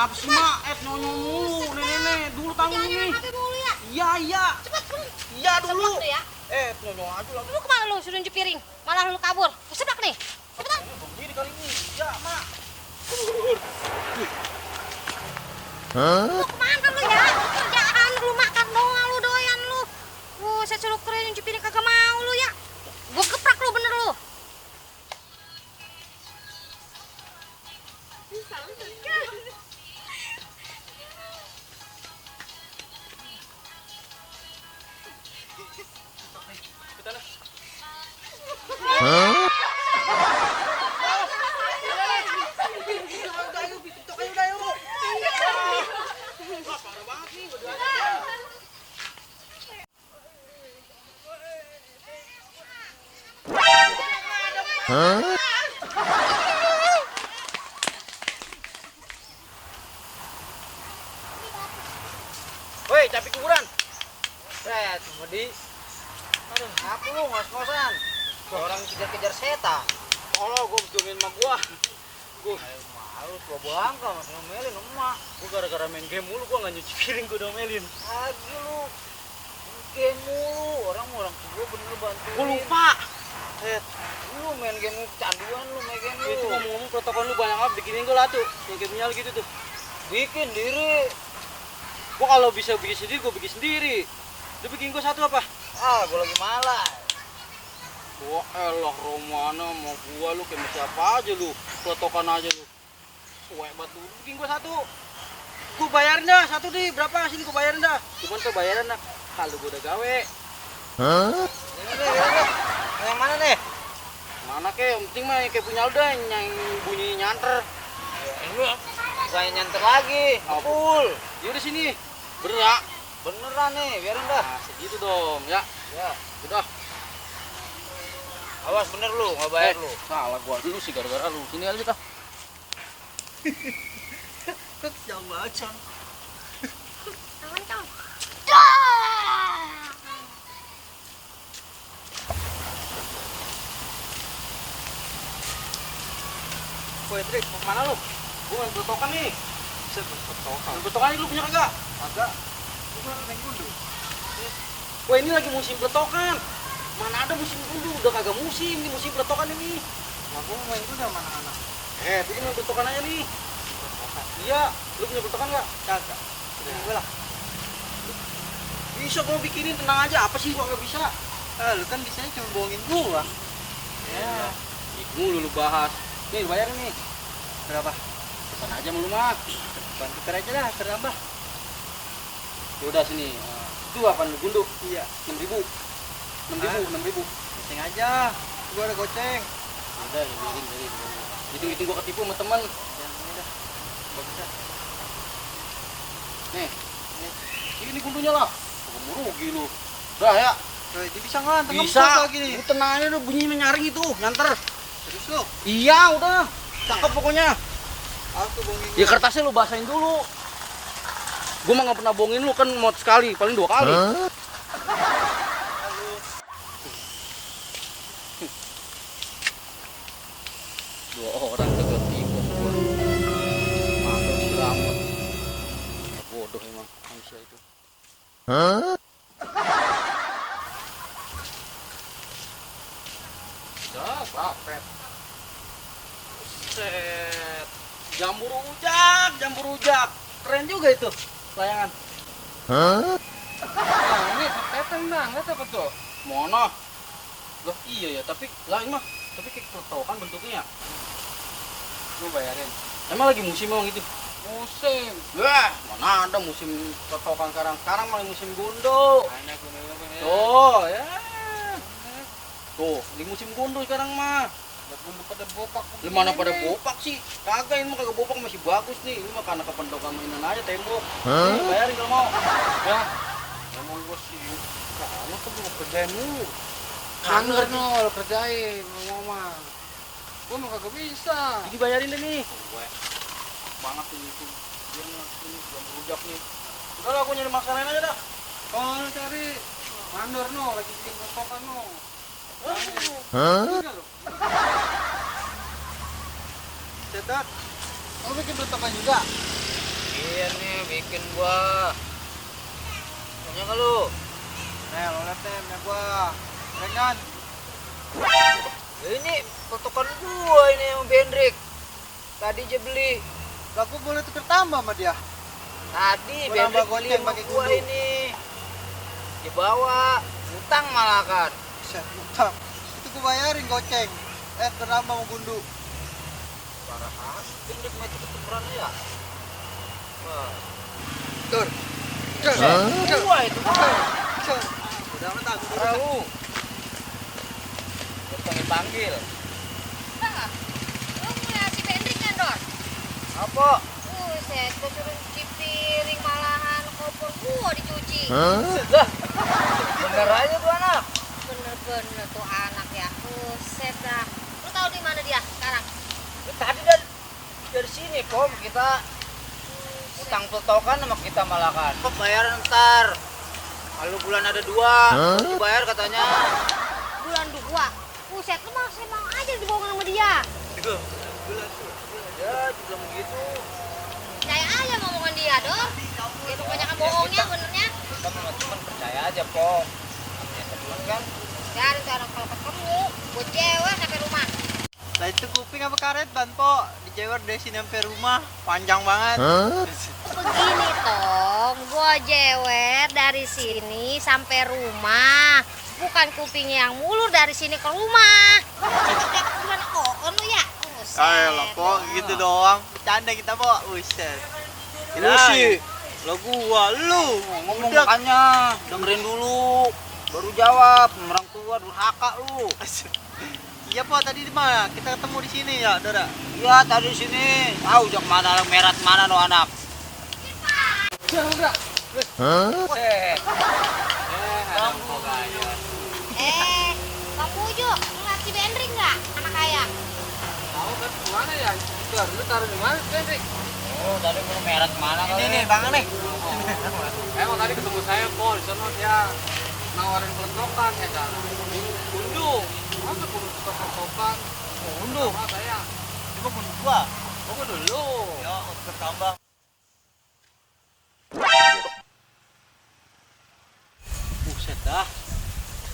Kenapa sih mak? Nyonya mulu, nenek dulu tanggung ini. Iya iya. Cepat bro. Iya dulu. Seblak lu ya. Nyonya aja lah. Lu kemana lu suruh nyuci piring? Malah lu kabur. Seblak nih. Cepetan. Begini kali ini. Iya mak. Lu kemana lu ya? Lu kerjaan lu makan doang lu doyan lu. Saya suruh kerja nyuci piring kagak mau lu ya. Gua geprak lu bener lu. Woi, capi kuburan. Medi. Aduh, apa lu ngos-ngosan? Orang kejar-kejar setan. Kalau gua dongin sama gua. Gua malu gua bangka sama ngomelin emak. Gua gara-gara main game mulu gua enggak nyuci piring gua domelin. Lagi lu. Game mulu, orang gua bener bantuin. Gua lupa. Lu main game canduan lu main game lu. Itu ngomong-ngomong protokol lu banyak banget bikinin gua lah tuh. Yang kayak nyal gitu tuh. Bikin diri. Gua kalau bisa bikin sendiri, gua bikin sendiri. Lu bikin gua satu apa? Gua lagi malas. Wah, elah Romana mau gua lu kayak siapa aja lu. Protokan aja lu. Suwe batu. Bikin gua satu. Gua bayarin dah satu deh. Berapa sini gua bayarin dah. Cuman tuh bayaran dah. Kalau gua udah gawe. Yang mana nih? Mana ke? Yang penting mah kayak punya lu dah yang bunyi nyanter. Ini saya nyanter lagi. Full. Ya udah sini. Bener ya? Beneran nih, biarin dah. Nah, segitu dong, ya. Ya, udah. Awas bener lu, nggak bayar lu. Salah gua dulu sih gara-gara lu. Sini aja dah. Jauh banget, Con. Tangan, Cong. Woi, Trik, mau kemana lu? Gua main betokan nih. Bisa betokan. Main betokan ini lu punya kagak? Kagak. Gua main gundu. Wah, ini lagi musim betokan. Mana ada musim gundu? Udah kagak musim, ini musim betokan ini. Nah, gua main gundu sama anak-anak. Itu main betokan aja nih. Betokan. Iya, lu punya betokan nggak? Kagak. Punya gua lah. Bisa gua bikinin, tenang aja. Apa sih gua nggak bisa? Lu kan bisanya cuma bohongin gua. Ya. Mulu lu bahas. Nih, bayarin nih. Berapa? Cepat aja mulu mah. Bantu aja dah, terambah. Ya udah sini. Itu apa lu gundu? Iya. 6.000. 6.000. Goceng aja. Gua ada goceng. Ada, jadi. Hitung-hitung gua ketipu sama teman. Jangan ini dah. Gak bisa. Nih. Ini gundunya lah. Gua rugi lu. Udah ya. Ini bisa nggak? Bisa. Lu tenang aja lu, bunyi nyaring itu, nyanter. Terus lu? Iya, udah. Cakep pokoknya. Aku bohongin. Ya kertasnya lu basahin dulu. Gua mah nggak pernah bohongin lu kan mod sekali, paling 2 kali. Dua orang ketipu gua. Mampir selamat. Bodoh emang manusia itu. Ya, rapet. Set. Jambu rujak. Keren juga itu layangan. Nah, ini peteng banget apa tuh? Mana? Loh, iya ya, tapi lah ini mah tapi kayak petokan bentuknya ya. Lu bayarin. Emang lagi musim emang itu? Musim. Wah, mana ada musim petokan sekarang? Sekarang malah musim gundo. Tuh, ya. Tuh, di musim gundo sekarang mah. Gundo pada bopak. Lu mana pada bopak sih? Kagak, ini mah kagak bopak masih bagus nih. Ini mah karena kepentokan mainan aja tembok. Nih, bayarin kalau mau. Ya. Emang gua sih. Kamu tuh mau kerjain mulu. Hanger no, lo kerjain, mau mah. Gua mah kagak bisa. Jadi bayarin deh nih. Gue banget ini tuh. Dia ini belum rujak nih. Udah lah, aku nyari makanan aja dah. Oh, lu cari mandor no, lagi bikin potongan no. Cetak. Kamu bikin potongan juga? Iya nih, bikin gua. Punya nggak lu? Nih, lo liat nih, punya gua. Keren kan? Ini potokan gua ini yang Bendrik. Tadi aja beli. Lah, gua boleh tuker tambah sama dia. Tadi Gua Bendrik nambah beli goceng sama pakai gua gundu. ini. Dibawa, utang malah kan. Buset, utang. Itu gua bayarin goceng. Kenapa mau gundu? Parah kan? Bendrik mah itu ketukeran ya. Wah. Tur. Gua itu. Udah amat aku. Tahu. Gua panggil. Nah, lu ngeliat si Hendrik kan, Dor? Apa? Buset, gua suruh cuci piring malahan kompor gua dicuci. Lah. Bener aja tuh anak. Bener-bener tuh anak ya. Buset dah. Lu tahu di mana dia sekarang? Tadi dari sini kom kita utang totokan sama kita malah kan. Kok bayaran ntar. Kalau bulan ada 2, dibayar katanya. Bulan 2. Buset, lu masih mau aja dibohongin sama dia. Ya, juga begitu. Percaya aja ngomongan dia, Dor. Dia kebanyakan bohongnya benernya. Kita sama teman percaya aja, Po. Namanya teman kan. Biarin tuh anak kalau ketemu, buat cewek sampai rumah. Lah itu kuping apa karet ban, Po? Dijewer dari sini sampai rumah. Panjang banget. Begini, Tom. Gua jewer dari sini sampai rumah. Bukan kupingnya yang mulur dari sini ke rumah. Gimana koon lu ya? Buset. Ayolah, Po, gitu doang. Bercanda kita, Po. Buset. Lu sih. Lo gua, lu. Ngomong Udah. makanya, dengerin dulu. Baru jawab, orang tua durhaka lu. Iya, Po, tadi di mana? Kita ketemu di sini ya, Dora. Iya, tadi sini. Tahu jak mana merat mana no anak. Bang Puju, ngeliat si Bendrik nggak? Anak ayah. Tahu kan kemana ya? Lu taruh di mana, Bendrik? Oh, tadi mau merat mana kali? Ini nih, Bang nih. Emang tadi ketemu saya kok di sana dia nawarin peletokan ya kan. Gundu, masa gundu peletokan? Gundu. Sama saya. Coba gundu gua. Oh gundu dulu. Ya, bertambah. Buset dah.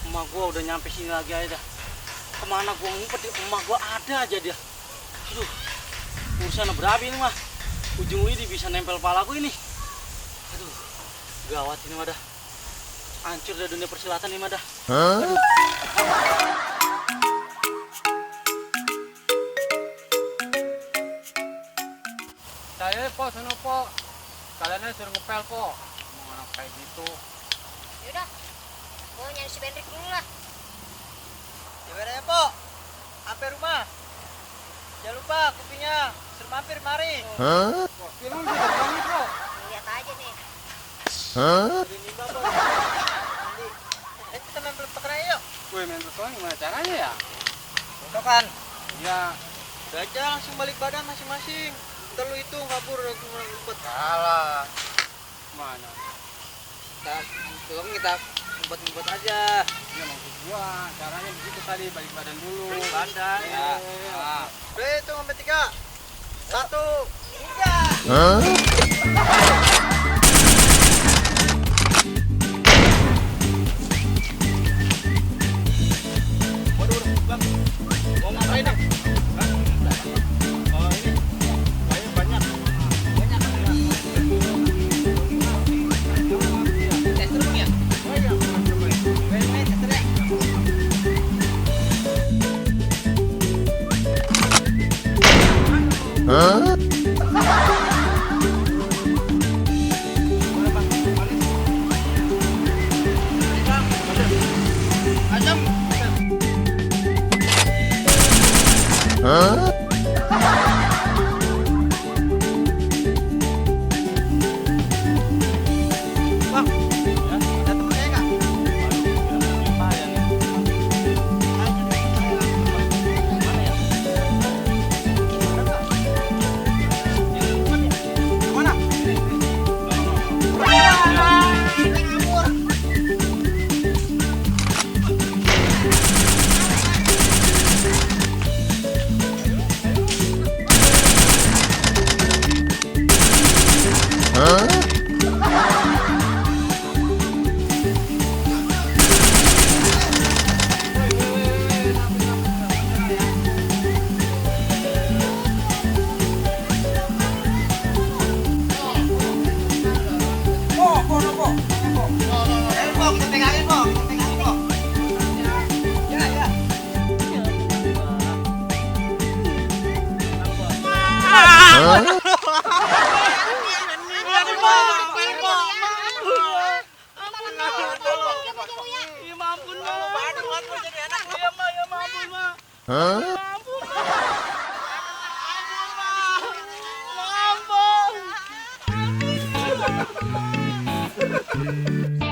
Emak gua udah nyampe sini lagi aja dah. Kemana gua ngumpet di emak gua ada aja dia. Aduh, urusan berabi ini mah. Ujung lidi bisa nempel palaku ini. Aduh, gawat ini mah dah. Hancur dah dunia persilatan ini mah dah. Saya po, sana po. Kalian suruh ngepel po. Mau anak kayak gitu. Yaudah, gua nyari si Bendrik dulu lah. Ya ya, Po. Sampai rumah. Jangan lupa kupingnya. Suruh mampir mari. Wah, film sudah banyak po. Lihat aja nih. Ini Bapak. Nanti kita main pelet yuk. Wih, main petualang gimana caranya ya? Tokan. Ya, Udah aja langsung balik badan masing-masing. Ntar lu hitung kabur aku ngumpet. Salah. mana? Kita ngumpet-ngumpet aja. Ya maksud gua, caranya begitu tadi, balik badan dulu. Badan ya. Nah. Udah hitung sampai 3. 1, 3. Mau ngapain dong? Oh ini, banyak banyak. Tes terus ya? Oh iya, Bang, ada temennya nggak? Mana? buat gua jadi anak lu. Iya, mah, ya ampun, mah. Huh? Ampun, mah. Ampun, mah. Ampun.